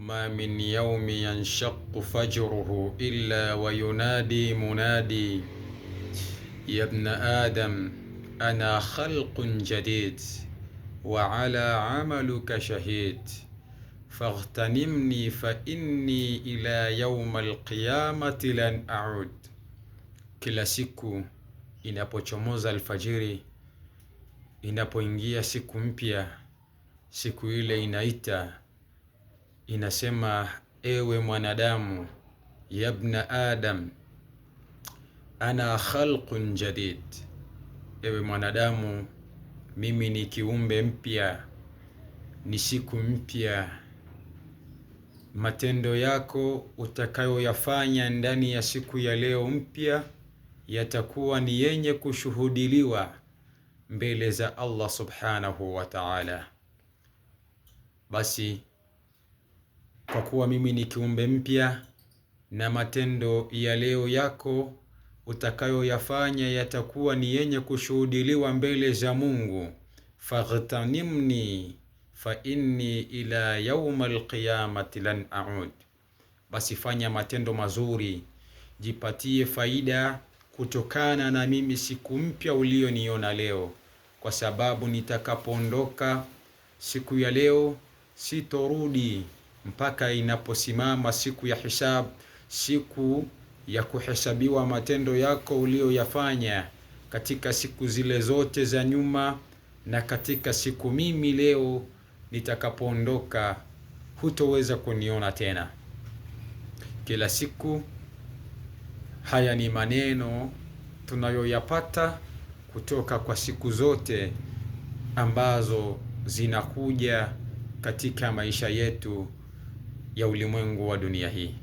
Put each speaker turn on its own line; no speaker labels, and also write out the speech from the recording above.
Ma min yaumi yanshaqu fajruhu illa wa yunadi munadi ya ibna adam ana khalqun jadid wa ala amaluka shahid faghtanimni fa inni ila yauma alqiyamati lan aud. Kila siku inapochomoza alfajiri, inapoingia siku mpya, siku ile inaita inasema, ewe mwanadamu, yabna adam ana khalqun jadid, ewe mwanadamu, mimi ni kiumbe mpya, ni siku mpya. Matendo yako utakayoyafanya ndani ya siku ya leo mpya yatakuwa ni yenye kushuhudiliwa mbele za Allah subhanahu wa ta'ala. Basi kwa kuwa mimi ni kiumbe mpya na matendo ya leo yako utakayoyafanya yatakuwa ni yenye kushuhudiliwa mbele za Mungu. Faghtanimni fa inni ila yauma alqiyamati lan aud, basi fanya matendo mazuri, jipatie faida kutokana na mimi siku mpya ulioniona leo, kwa sababu nitakapoondoka siku ya leo sitorudi mpaka inaposimama siku ya hisab, siku ya kuhesabiwa matendo yako uliyoyafanya katika siku zile zote za nyuma, na katika siku mimi leo nitakapoondoka hutoweza kuniona tena. Kila siku haya ni maneno tunayoyapata kutoka kwa siku zote ambazo zinakuja katika maisha yetu ya ulimwengu wa dunia hii.